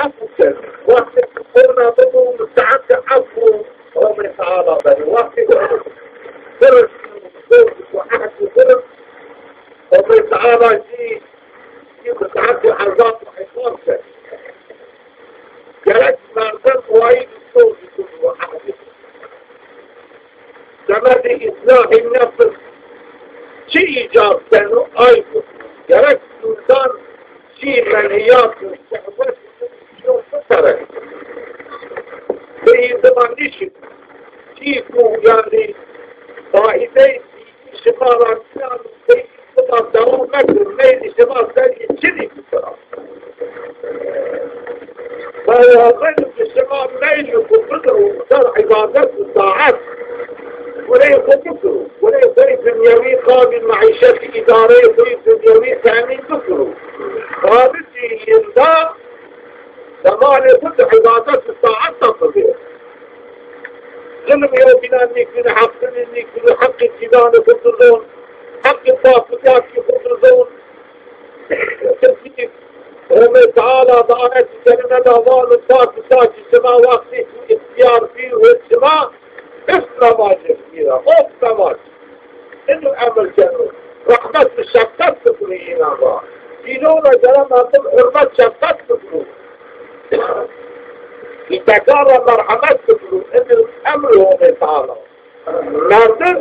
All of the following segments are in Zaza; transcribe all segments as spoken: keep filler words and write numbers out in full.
Efû keno. Wextê ki ona bibo, musteheqê efû Homê Teala beno. Wextê ki biris, zor û ehd û biris, Homê Teala jî, jî musteheqê ezab û iqab keno. Gerek merdim wayî soz û ehd. Semedê îslahê nefs çi îcab keno, ay bikiro. Gerek însan çî menhîyat û şehwet û çîyo bipere. Seyî dima nîşin. Çî ku, yanî, faîdeyê dînî şima ra nîyano, seyî dima dewam mekir, meylê şima serî çinî bikira. Ma wazeno ki şima meyl ku bidiro ser îbadet û taet. Gureyê xo bikiro. Gureyê xo yê dinyewî, qamî meîşetî, îdareyê xo yê dinyewî temîn bikiro. Xaricî yinda zemanê xo di îbadet û taet de bibê. Zilm yewbînan nîkirî, heqdinî nîkirî, heqê cîranê xo dizon, heqê pakitakî xo dizon. Çimkî Homê Teala di ayetî kerîme de vano, pak û sakî şima wextê ku îxtîyar bî, wê şima hîfz nemacê bigîra, hîfz nemac. Ino emir keno. Rehmet û şefqet bikiro înan ra. Dîno ra gere merdim hurmet şefqet bikiro. Îtekan ra merhemet bikiro. Ino emrê Homê Teala. Merdim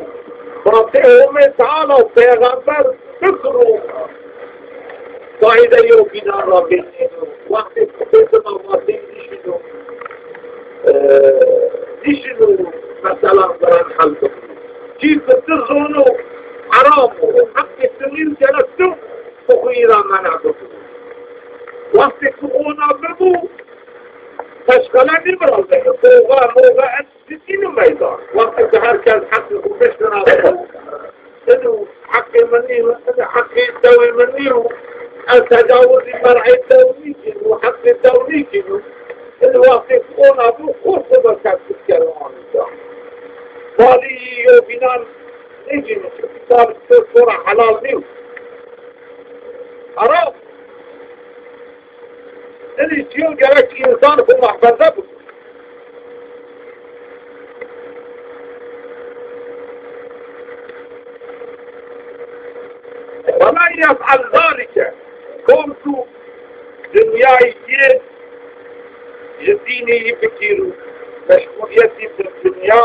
vatê Homê Teala û peyxember bikiro. Qaîde yewbînan ra bênîno. Wextê ku bê dima vateyî nîşino, e, nîşino meselan viran hel bikiro. Çî ku ti zono heram o, heqê ti nîyo, gerek ti xo îra mena bikiro. Wextê ku ona bibo, teşqele nêvirazeno. Moxa, moxa, ez Zitîno meydan. Wextê ke her kes heqê xo bişinasno, ino heqê mi nîyo, ino heqê dewê mi nîyo, ez tecawuzî mer'ê dew nîkîno, heqê dew nîkîno. Ino wextê ona bo, xo xo de tespît keno anî ca. Balî yewbînan nêcîno, çimkî balî to ra helal nîyo. Heram. Inî çîyo gerek însan xo mehfeze bikiro. Wela yef'el zalike, kom ku dinyayî yê ji dînî yî bigîro, meşguliyetî bi dinya,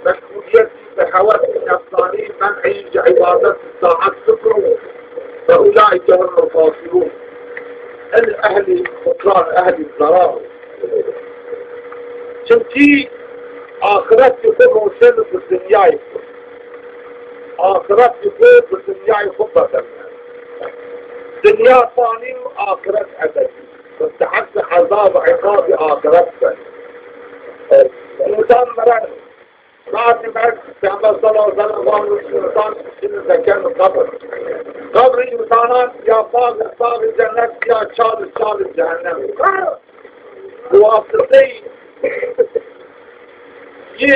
meşguliyetî bi hewesî nefsanî, men'î ji îbadet û taet bikiro, feulaîke humul xasirûn. In ehlî xusran, ehlî zerar o. Çimkî axiretî xo roşeno bi dinyayî xo. Axiretî xo bi dinyayî xo bedel keno. Dinya fanî û axiret ebedî. Musteheqê ezab û îqabê axiret beno. Însan mireno. Saetî merg, Peyxember sallallahu aleyhi ve sellem vano, însan şino dekeno qebir. Qebrê însanan ya bax, baxê cennet ya çal, çal cehennem. Wasiteyê yê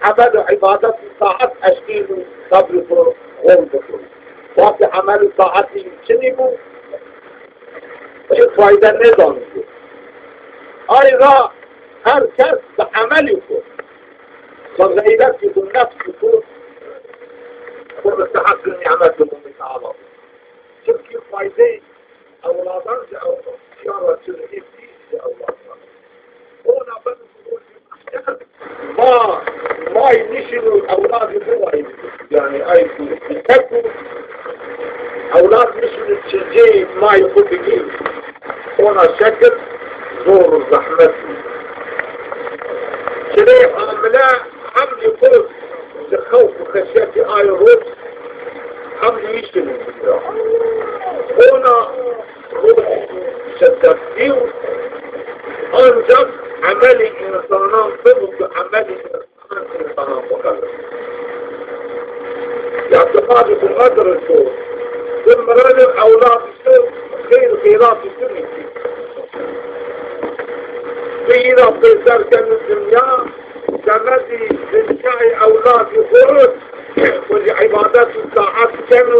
emel û îbadet û taet eşkeno qebrê xo hol bikero. Wextê emel û taetî çinî bo, çi fayde nêdano. Ay ra her kes bi emelî xo, bi xeyreti xo, nefsî xo, xo musteheqê nîmetê Homê Teala bo. Çimkî faydeyê ewladan ci ew, çîyan ra çi rihê pîl ci ewladan. Ona ben Ma, may nişino ewladî xo wayî. Yanî ay ku tek ku ewlad nişino çicê may xo bigî. Ona şekil zor û zehmet bî. Çirê hamile hemlî xo ji xewf û xeşyetî ay roj hemlî wî şino. Ona roj şeddetî û ancak emelî însanan bibo ku emelî însanan bixebiso. Îtîqadî bi qedrê to, ti mireno ewladî to xeyr xeyratî tu nîkî. Tu yî ra pêser keno dinya, semedî dinyayê ewladî xo ro, xo zî îbadet û taet keno.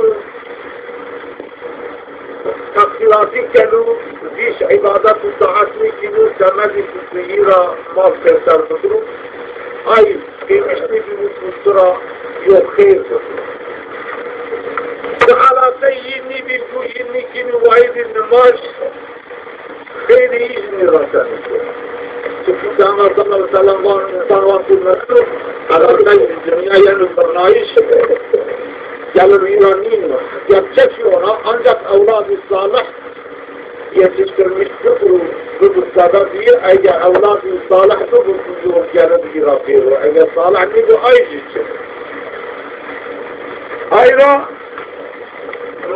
Teqdî Zafî keno, zîş îbadet û taat nêkeno, semedî ku tu yî ra mal pêser bikiro, ay pêwîst nêbîno ku tu ra yo xeyr bikiro. Ti elaqeyê yî nêbî ku yî nêkeno wayîrê nimaj, xeyrê yî zî nêrasenê. Çimkî Peyxamber sallallahu aleyhi ve sellem vano, însan wextê mereno, elaqeyê dinya yeno birnayîş, gelo yî ra nîno. Gerçek yona, ancak ewladê salih yetiştirmiş bikiro, bibo sebebî, eger ewladê salih bibo, yo gelo yî ra pêro. Eger salih nêbo, ay jî çin. Ay ra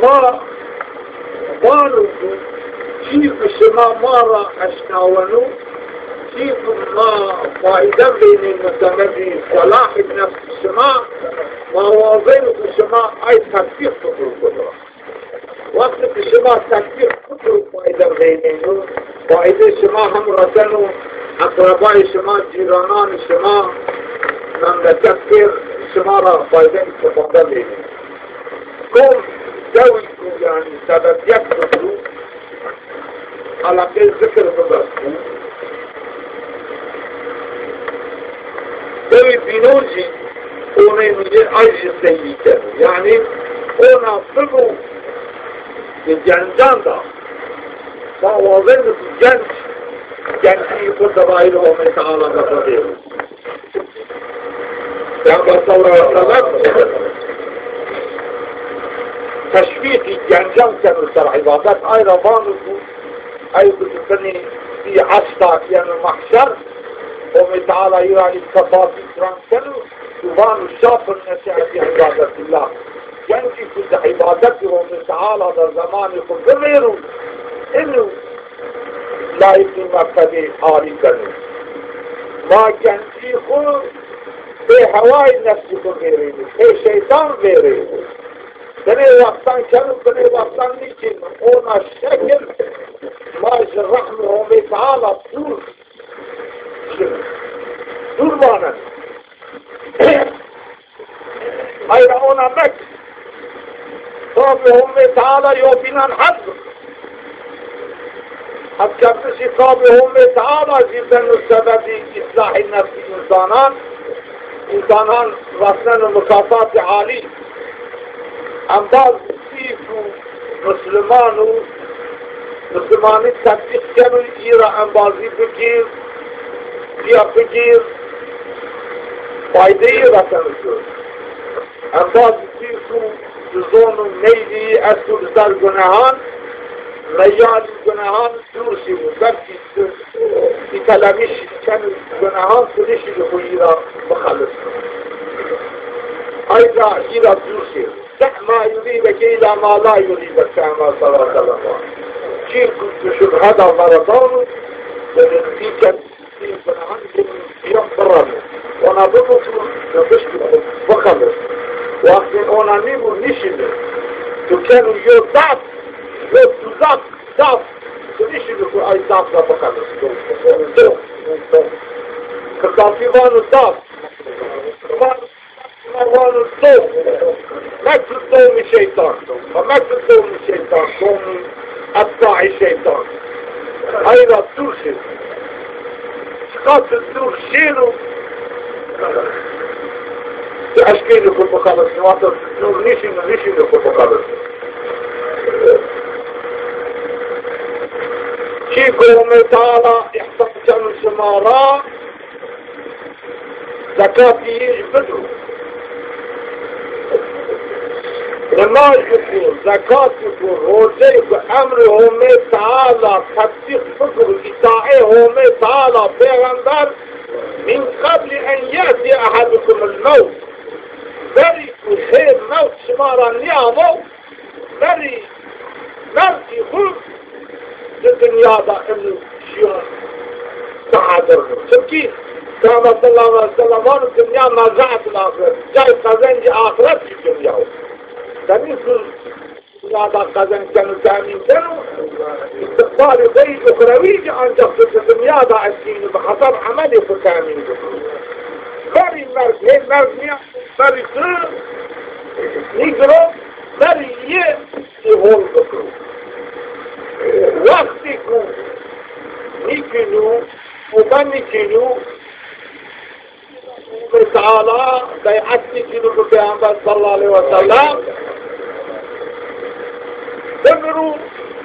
ma vano ku çî ku şima ma ra eşnaweno, çî ku ma fayde vêneno semedê selahê nefsê şima, ma wazeno ku şima ay tetbîq bikiro xwu ra. Wextê ki şima tetbîq bikiro fayde vêneno, fayde şima hem reseno, eqrebayê şima, cîrananê şima, memleket pêr şima ra fayde îstîfade vêneno. Kom dewî ku yanî sebebîyet bikiro, elaqeyê zikir bibesto. Dewê bînon jî onê nîyê ay jî seyrî keno. Yanî ona bibo di gencan de. Ma wazeno ku genc, gencî xwu di rayîr Homê Teala de bibêro. Peyxamber sallallahu aleyhi ve sellem teşwîqî gencan keno ser îbadet. Ay ra vano ku ey ku di binê bî eşta yeno mehşer, Homê Teala yî ra îltifat îkram keno, ku vano şabun neşe'e fî îbadetillah. Gencî ku di îbadetê Homê Teala de zemanê xwu bivêro, ino layîqî mertebê alî beno. Ma gencî xwu pê hewayê nefsî xwu vêrênê, pê şeytan vêrênê. Binê wextan keno, binê wextan nîkeno. Ona şekil ma ji rehmê Homê Teala dûr şino. Dûr maneno. Ay ra ona mekir. Tabê Homê Teala yo bînan hez bikir. Hezkerdişî tabê Homê Teala jî beno sebebî îslahê nefsî însanan. Însanan resneno mikafatê alî. Embaz zî ku musliman û muslimanî tetbîq keno, î ra embazî bikir, pîya bigir, faydeyî reseno ci. Embaz zî ku ci zon û meylî esto li ser gunehan, meyalî gunehan dûr şî û belkî îtelemîş keno gunehan, tu nişî xwu î ra bixelisno. Ay ra î ra dûr şî. Deh ma yurîbeke îla ma la yurîbek, Peyxamber sallallahu aleyhi ve sellem. Çî ku tu şubhe da veredano, yanî bîken, bî gunehan, bîyan bireno. Ona bibo ku tu bişkî xwu bixelis. Wextê ona nîbo nişîne. Tu keno yo daf, yo tuzak, daf. Tu nişîne xwu ay daf ra bixelis. Daf, daf. Ki dafî vano daf. Vano Vano dom. Mekir domî şeytan. Ha, mekir domî şeytan. Domî etbaî şeytan. Ay ra dûr şi. Çiqas dûr şêno, ti eşkênî xwu bixelisnî. Wexta dûr nîşînî, nîşînî xwu bixelisnî. Çî ku Homê Teala îhsan keno şima ra, zekatî yî jî bido. Nimajî xwu, zekatî xwu, roceyî xwu, emrê Homê Teala tetbîq bikir û îtaê Homê Teala, pêxember, min qeblî en ye'tîye ehedukumul mewt. Berî ku hê mewt şima ra nîamo, berî mergî xwu di dinya de ino şîyo tehedir bo. Çimkî Peyxamber sallallahu aleyhi ve sellem vano, dinya mezraetul axiret. Cayê qezencê axiret jî dinya o. Demî ku dinya de qezenc keno, temîn keno, îstiqbalê xo yê uxrewî jî ancak tu di dinya de eşkînî, bi hesab emelê xo temîn bikî. Berî merg, hê merg nîya, berî tu nîgiro, berî yê î hol bikiro. Wextê ku nîkînû, tobe nîkînû, Teala bey'et nîkînû bi Peyxamber sallallahu aleyhi ve sellem, bimir û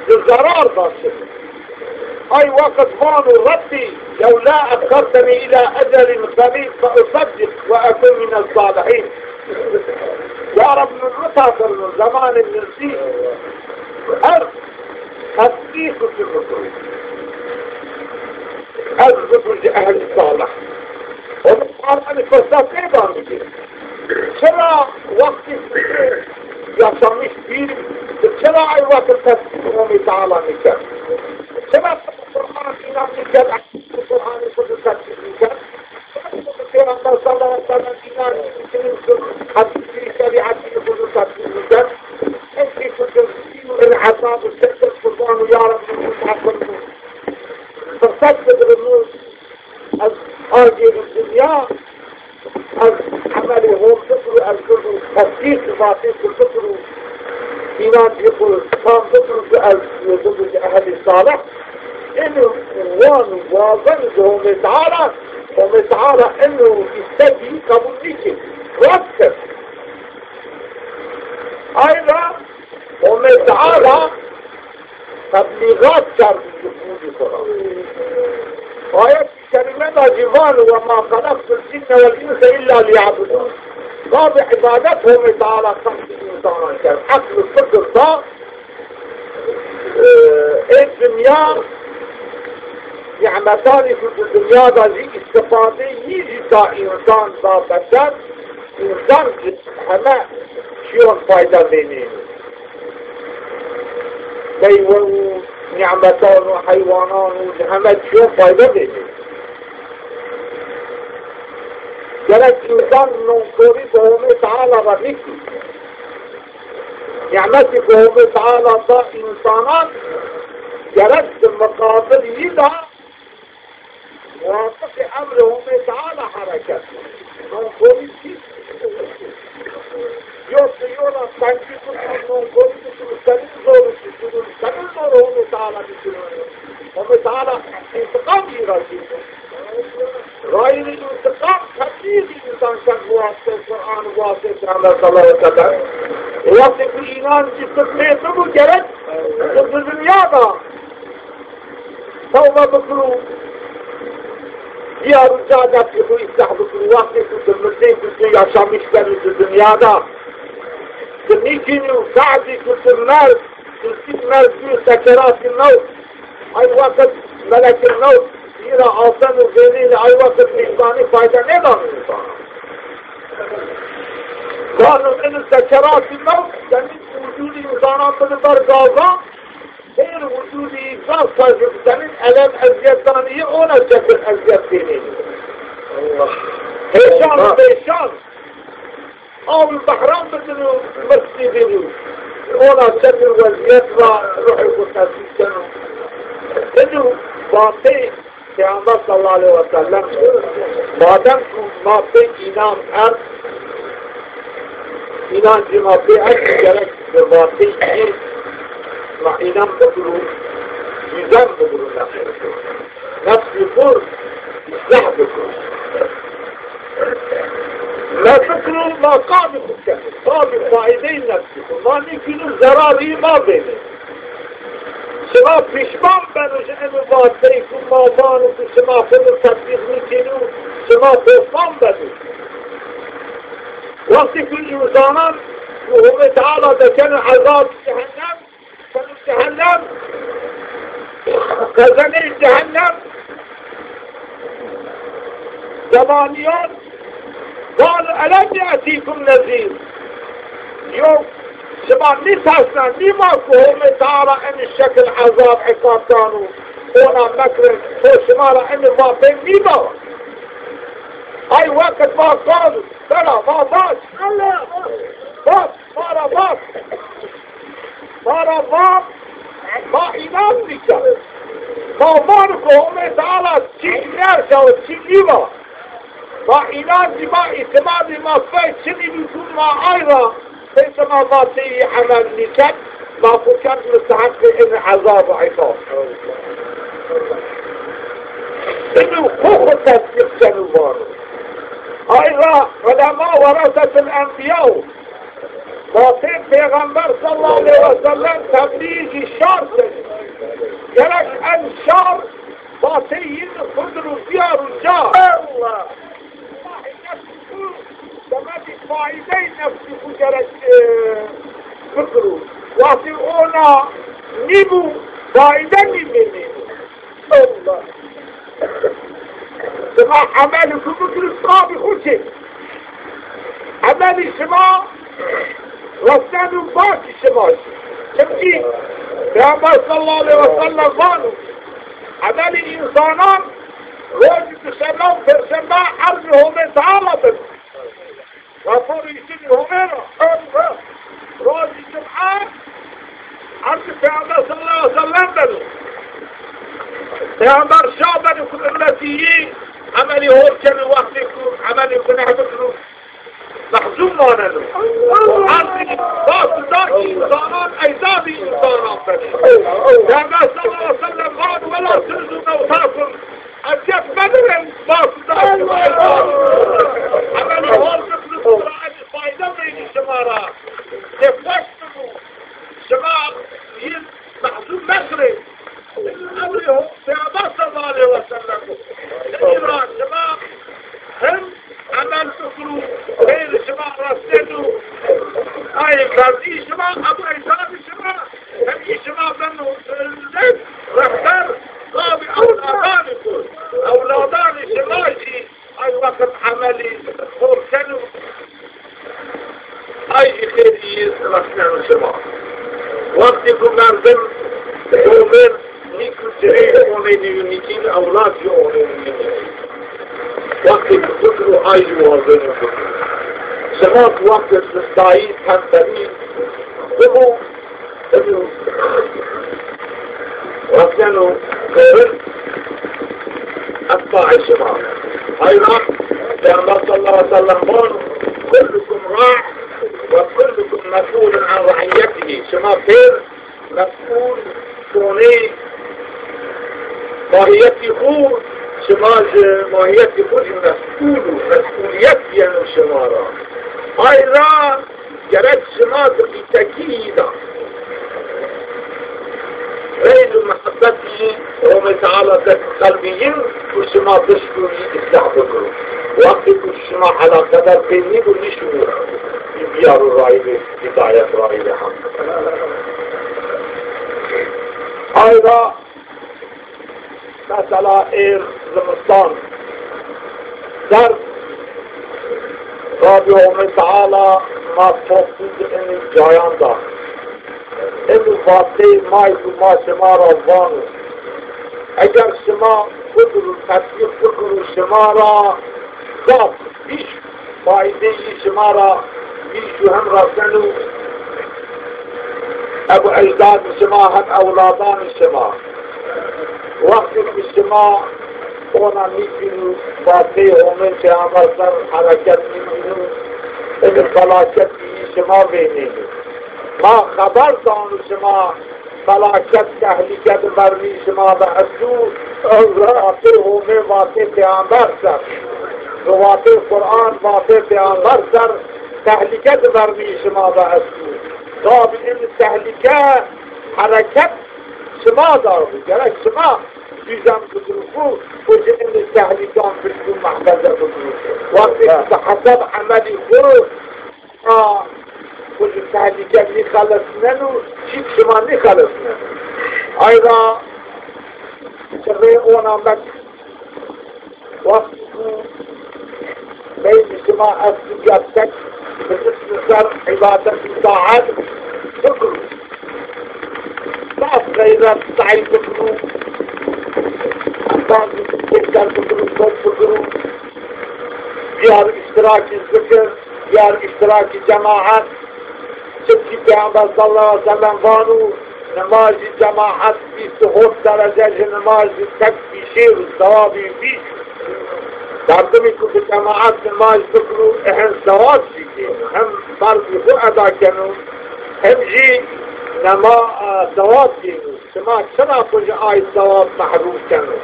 di zerar de şinû. Ay wext vano, Rebbî, lewla exxertenî îla ecelin qerîb fe useddiq ve ekun mine salihîn. Ya Reb, min rita kirno, zemanê min zî, ez tesdîq û şukir bikim. Ez bikim ji ehlî salih. Onu Qur'anî firset nêdano ci. Çira wextî yaşamış bî, çira ay wext tesdîq Homê Teala nîkerd? Çira Qur'an înan nîkerd, Qur'anî xwu tesdîq nîkerd? Peyxamber sallallahu aleyhi ve sellem înan nîkerd, şerîetî xwu tesdîq nîkerd? Çimkî tu dizî û in ezab û şekil Qur'an û ya Reb, min muhafız bû. Firset bigirim û ez agêrî dinya, ez emelê hol bikir û ez bibû tesdîq vatê xwu bikir û înancê xwu tam bikir û ez bibû ji ehlê salih. Eno wan û wazen ji Homê Teala, Homê Teala eno îstegî qebûl nîkir. Red kir. Ay ra Homê Teala teblîxat kerd ji qûlî xwu ra. Ayet-i kerîme de zî vano, "Ve ma xelaqtul cinne vel inse illa liyabudun." Babê îbadet Homê Teala qesdî însanan kerd. Eql û fikir da, e, ê dinya, nîmetanî ku di dinya de zî îstîfadeyê yî zî da însan, da beşer, însan zî heme çîyon fayda vênenî. Meywe û nîmetan û heywanan û heme çîyon fayda vênenî. Gerek însan nonkorî bi Homê Teala ra nîkî. Nîmetî ku Homê Teala da însanan, gerek di miqabil yî de muwafiqê emrê Homê Teala hereket. Nonkorî çi? Yo tu yo ra tengî bikir, nonkorî bikir, senin zor, senin zor Homê Teala bikir. Homê Teala întiqam jî ra gîr. Rayîrî întiqam teblîxî însan kerd bi wasiteyê Quran û bi wasiteyê Peyxamber sallallahu aleyhi ve sellem. E, wextê ku înan zî tu pê bibû gerek tu di dinya de tewbe bikir û diyar û cadetî xwu îsleh bikir û wextê ku tu mirdê ku tu yaşamış benî di dinya de, tu nîkînî û saetî ku tu merd, tu zî merd bî, sekeratî mewt, ay wext melekî mewt yî ra asen û vênenî, ay wext vîcdanî fayde nêdano însanan. Vano ino sekeratî mewt, senî wicûdî însanan bide ber gazan, Seyr wicûdî gaz tacib, senîn elem ezîyet danî yê, ona çetir ezîyet vênenî. Allah. Hêşan û pêşan. Aw û behran bidin û mirsî bînî. Ona çetir wezîyet ra ruhê xwu tesîr keno. Ino vateyê Peyxamber sallallahu aleyhi ve sellem, madem ku ma pê înan erd, înancê ma pê erd, gerek bi vateyî ma înan bikir û wîzen bikir û nefsê xwu, nefsê xwu îsleh bikir. Ma bikir û ma qabî xwu kenî, qabî faydeyê nefsê xwu, ma nîkînî zerarî ma vênî. Şima pîşman beno ji enî vateyî ku ma vano ku şima xwu de tetbîq nîkînî û şima postan beno. Wextê ku însanan ku Homê Teala dekeno ezab cehennem, keno cehennem, xezeneyê cehennem, zebanîyan, Qal elem ye'tîkum nezîr. Yo, şima nîtersna, nîva ku Homê Teala enî şekil ezab, îqab dano, ona mekirin, to şima ra enî va pê nîva? Ay wext va qal, bela va vaj. Va, ma ra va. Ma ra va, ma înan nîka. Ma van ku Homê Teala çî nerca û çî nîva. Ma înan zî ma îtimadê ma pey çinî bî ku ma ay ra pey ma vateyî emel nîkerd. Ma xo kerd musteheqê in ezab û iqab. Ino xo xo tesdîq keno vano. Ay ra ulema werasetul enbiya o. Vatê Peyxamber sallallahu aleyhi ve sellem teblîgî şar keno. Gerek en şar vatê yin xo dir û biyar û ca. Allah! Semedî faîdeyê nefsî xwu gerek, e, bikiro. Wextê ona nîbû, faîde nîbênê. Allah! Şima emelê xwu bikiro, qabî xwu çê. Emelî şima resneno bakî şima jî. Çimkî Peyxamber sallallahu aleyhi ve sellem vano, emelî însanan rojî duşeme û pêncşeme erdê Homê Teala bin. Raporê îşinî Homê ra. Rojî cum'e erdê Peyxamber sallallahu aleyhi ve sellem beno. Peyxamber şa beno ku ummetî yî emelî hol keno, wextê ku emelî guneh bikiro. Mehzûn maneno. Erdî bas da însanan, ecdadî însanan benê. Peyxamber sallallahu aleyhi ve sellem vano: "Wela tuzû mewtakum." Ezîyet medirin, bas da ecdadî. Emelî hol bikiro, bira ez fayde veynî şima ra. Têkoş bibû. Şima yin mehzûn mekirê. Emrê Peyxamber sallallahu aleyhi ve sellem. Şima hem emel bikirû, xeyrê şima resneno, ay ferdî şima, ebu ecdadî şima, hem î şima beno rehber, qabî ewladanê xwu, ewladanê şima jî ay wext emelî hol keno, ay jî xêrî yî resneno şima. Wextê ku merdim domin nîk û cirê onê nî û nîkîn, ewlad jî onê nî û nîkîn. Wextê ku fikr û ay jî wazeno fikr. Şima ku wextê sustayî, tenbelî bibo, Resneno gorin etbaê şima. Ay ra Peyxamber sallallahu aleyhi ve sellem vano: "Kullukum ra' ve kullukum mes'ulun an ra'iyyetihi." Şima pêr mes'ul sonê mahiyetî xwu, şima ji mahiyetî xwu jî mes'ul û mes'uliyet yeno şima ra. Ay ra Gerek şima di qîtekî yî de reyl û mihebetî Homê Teala dest qelbî yin û şima dişt û yî îslah bikiro. Wextê ku şima eleqedar pê nîbo, nîşinî biyaro rayîrê hîdayet, rayîrê heq. Ay ra Mesela êr, zimistan, serd, Rabî Homê Teala ma topî di inî cayan da. Inî vateyê ma yî ku ma şima ra vano. Eger şima bikiro, tetbîq bikiro, şima ra zaf bîş faydeyî şima ra bîş û hem reseno ebu ecdadî şima hem ewladanî şima. Wextê ku şima ona nîkîno, vateyê Homê Peyxamber ser hereket nîkîno, inî felaketî şima vênêno. Ma xeber dano şima felaket, tehlîke di vernî şima de esto. Vatê Homê, vatê Peyxamber ser. Vatê Quran, vatê Peyxamber ser tehlîke di vernî şima de esto. Tabî in tehlîke hereket şima de bi. Gerek şima duzem bikiro xwu, xwu ji in tehlîkan bikiro, mehfeze bikiro. Wextê ki bi hesab emelî xwu A, xwu ji tehlîke nîxelesneno, çîk şima nîxelesneno. Ay ra çirê ona mek. Wextî ku beynî şima est gerçek, bi ismi ser îbadet û taet bikiro. Zaf xeyret, sey bikiro. Bazı zikir bikiro, top bikiro. Diyar îştirakî zikir. Diyar îştirakî cemaet, çimkî Peyxamber sallallahu aleyhi ve sellem vano, nimajî cemaet vîst û hot derece ji nimajî tek vîşêr û sewabî vîst. Merdimî ku bi cemaet nimaj bikiro, ehin sewab jî gêno, hem ferzî xwu eda keno, hem jî Nema, e, sewab dîno. Şima çira xwu ji ay sewab mehrûm keno?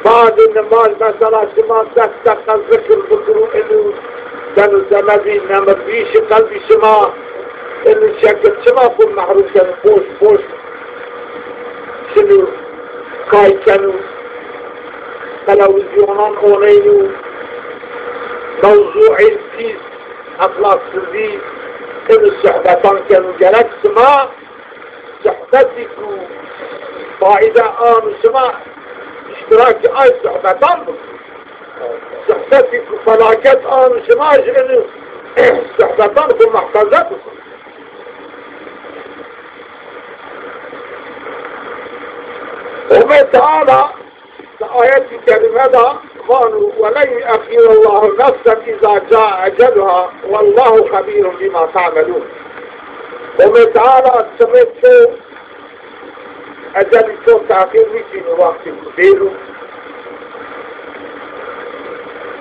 Badê nimaj mesela şima des deqa zikir bikiro, ino beno semedê nemirbîyişê qelbî şima, ino şekil çima xwu mehrûm keno? Boş boş şino kay keno, televîzyonan oneyno, mewzûê pîs, exlaqsizî, ino sohbetan keno. Gerek şima sohbetî ku faîde ano şima îştirakî ay sohbetan bikiro. Sohbetî ku felaket ano şima ji ino sohbetan xwu mehfeze bikiro. Homê Teala di ayetî kerîme de vano, "Ve len yuexxîrallahu nefsen îza caa eceluha, wallahu xebîrun bîma te'melûn." Homê Teala çimê to, ecelî to texîr nîkîno, wextî ku bêro.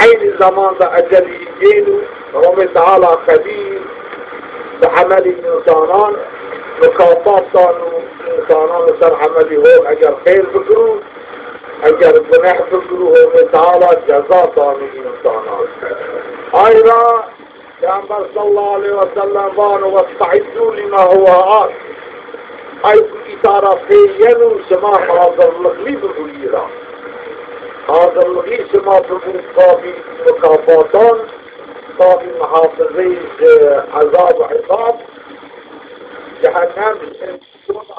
Eynî zeman de ecelî gêno. Homê Teala xebîr bi emelî însanan, mukafat dano însanan li ser emelî hol, eger xêr bikiro, eger guneh bikiro, Homê Teala ceza dano însanan. Ay ra Peyxamber sallallahu aleyhi ve sellem vano, "Westaiddû lima huve ât." Ay ku îta ra pê yeno, şima hazirlixlî bibû î ra. Hazirlixlî şima bibû qabî mukafatan, qabî muhafizeyî ji ezab û îqab, cehennem.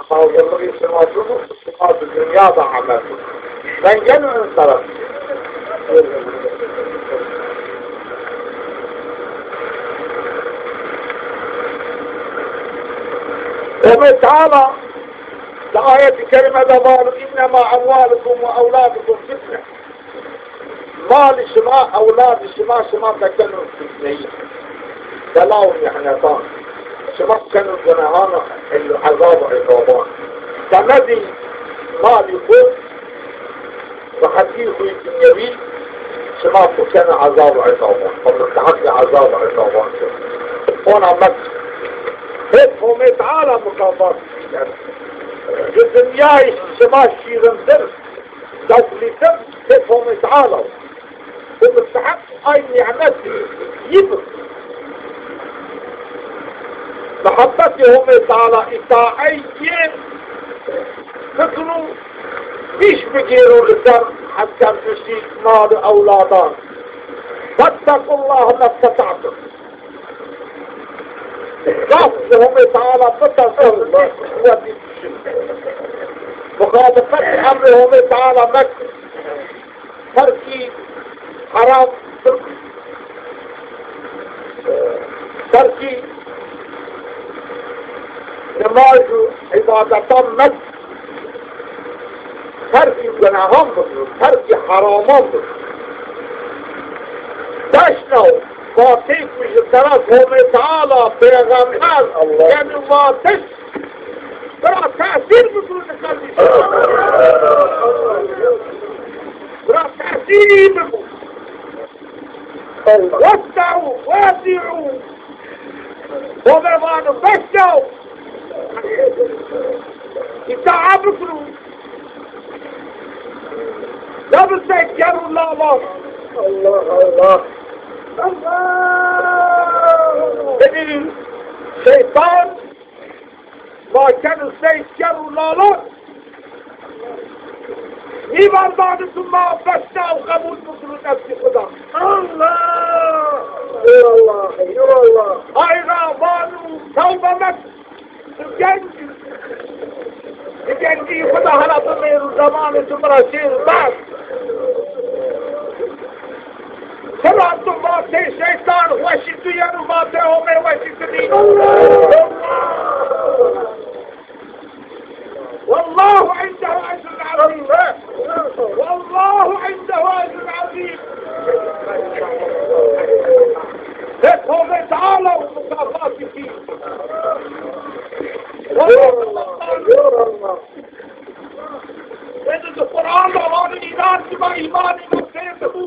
Hazirlixî şima bibû, şima di dinya de emel bikî. Vengeno in teref. Homê Teala di ayetî kerîme de vano, "Înnema emwalukum ve ewladukum fitne." Malî şima, ewladî şima, şima dekeno fitneyî, bela û mihnetan. Şima keno gunehan û ezab û îqaban. Semedî malî xwu, rehetî xwu yê dinyewî, şima xwu keno ezab û îqaban. Xwu musteheqê ezab û îqaban keno. Ona mekir. Hêt Homê Teala mukafat keno. Ji dinyayî şima şîrintir, zewqlîtir, hêt Homê Teala. Û musteheq ay nîmetî yî bi. Muhebbetê Homê Teala, îtaeyê yê bikiro, pîş bigêro li ser heskerdişî mal û ewladan. Fettequllahe mestete'tum. Zaf ji Homê Teala bitirsin, quwetî bişin. Muxalifet emrê Homê Teala mekin. Terkî heram bikir. Terkî nimaj û îbadetan mekin. Terkî gunehan bikir, terkî heraman bikir. Beşna vateyê ku ji teref Homê Teala, pêxember, Allah, yanî vatiş, bira tesîr bikir li qelbî. Bira tesîrî bikir. Allah. Westa'u, westa'u. Homê vano, beşna. Îtaa bikiro. Nebi sey ker û lalan. Allah, Allah. Allah. Bibînin, şeytan ma keno sey ker û lalan. Nîvan dano tu ma beşna û qebûl bikiro nefsî xwu da. Allah! Eyvallah, eyvallah. Ay ra vano, tewbe mek. Tu genc î. Ti gencî xwu da hela bimêro, zemanê tu mi ra şêro, bes. Sira tu vatê şeytan weşî tu yeno, vatê Homê weşî tu nîno. Wallahu indehu ecrun azîm. Wallahu indehu ecrun azîm. Ve Homê Teala û mukafatî kî. Êdî di Quran de vanî, înan şima îmanê ma pê bibû,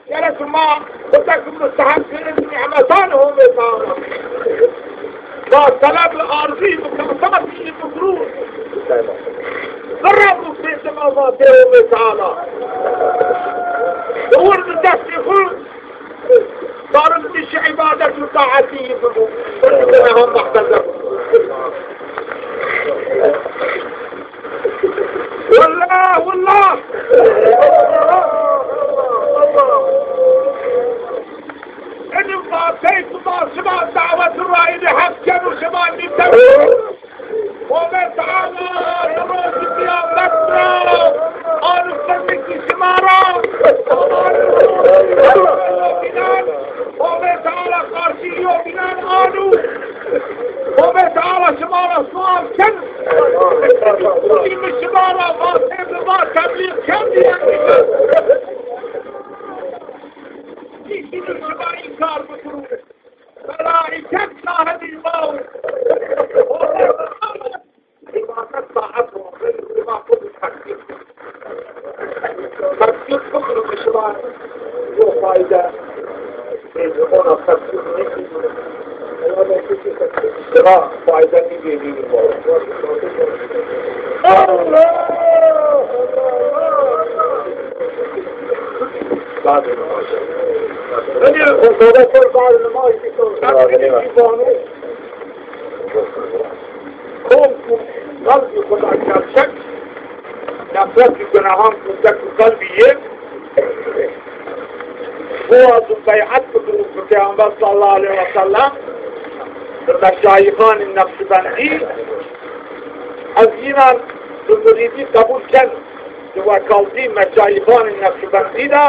gerek ma bitekî musteheqê nîmetan Homê Teala. Ma teleb li arzî bi kesatî bi gurûr. Birre bi pêşima vatê Homê Teala. Di wir di destê xwe, karin tişî îbadet û taetî yî bibû. Birre bi gunehan mehfeze bû. Wallah, wallah. Enî vatey ku ma şima dawet û rayîrê heq ken û şima nîten. Homê Teala di rojî qiyamet ra anu firnikî şima ra. Homê Teala qarşî yo bînan anu. Homê Teala şima ra sual ken. Î mi şima ra vatê mi va teblîx ken diye. Îşî şima înkar bikirû. Melaîket şahidî ma û îbadet saet û şima xwu bi teqdîr. Teqdîr bikirû şima yo fayde. Ê, ona teqdîr nêkirî. Şima fayde nîvênî. Allah! Hadi, o kadar bazı namaz. Kom ku qelbî xwu da gerçek, nefret û gunehan ku dek û qelbî yê, biwaz û bey'et bikir û bi Peyxamber sallallahu aleyhi ve sellem, bi meşayixanê Neqşbendî, ez yînan bi mirîdî qebul ken, di wekaltî meşayixanê Neqşbendî de,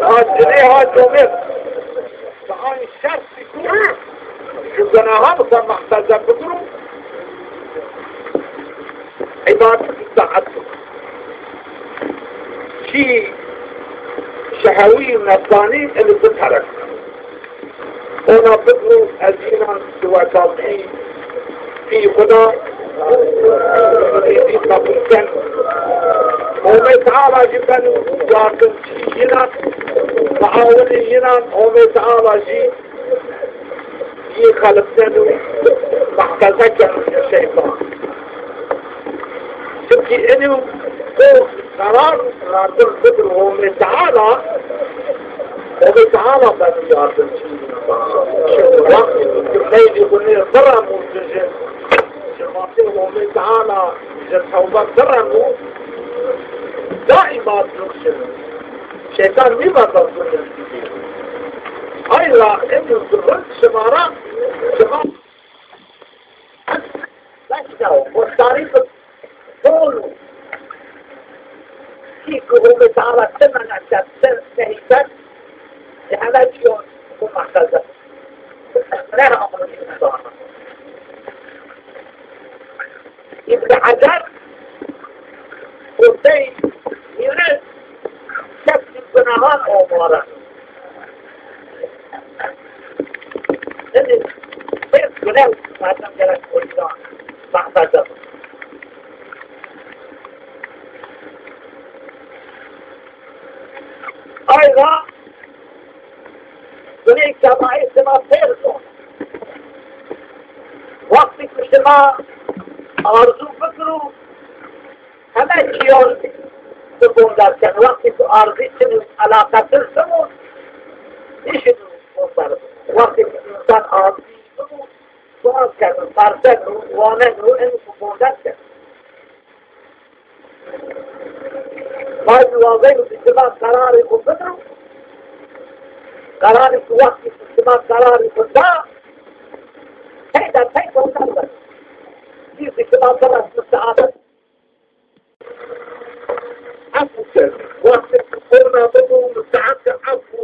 ha cinê ha comêrd. Bi ay şert ju gunehan xwu mehfeze bikirû, îbadet û taet bikirû. Çî şehewî û nefsanî enî biterek. Ona bikirû ez yînan di wekaltî pî xwu da qebul ken. Homê Teala jî beno yardimcî yînan, muawinê yînan, Homê Teala jî yî xelifneno, mehfeze keno şeytan. Çimkî enî o qerar verdir bidir Homê Teala, Homê Teala beno yardimcî. Wextê ku meylê xwu nê biremo ci, ji vatê Homê Teala ji tewbe biremo, daîma dûr şino. Şeytan nîvazeno. Ay ra enî rind şima ra, şima Başka, muhtarî bi bol. Kî ku Homê Teala ti mena kerd, ti nehy kerd, cehennem çiyo xwu mehfeze. Ne amir Îbn Hacer, Kotey mîrî şek û gunehan omare. Hinî pênc gune merdim gerek o înan mehfeze bo. Ay ra guney kebaîr şima pêr zon. Wextî ku şima arzû bikirû, heme çîyan bibonder keno. Wextî ku arzî çin û eleqetir bimon, nişinû bonder. Wextî ku însan arzî bimon, sual keno, perseno, waneno, eno bibonder keno. Vay bi wazeno bi şima qerarê xwu bidiro. Qerarê xwu wextî bi şima qerarê xwu da, tey de tey bonder beno. Zî bi şima biresno saetet. Efû keno. Wextê ki ona bibo, saete efû.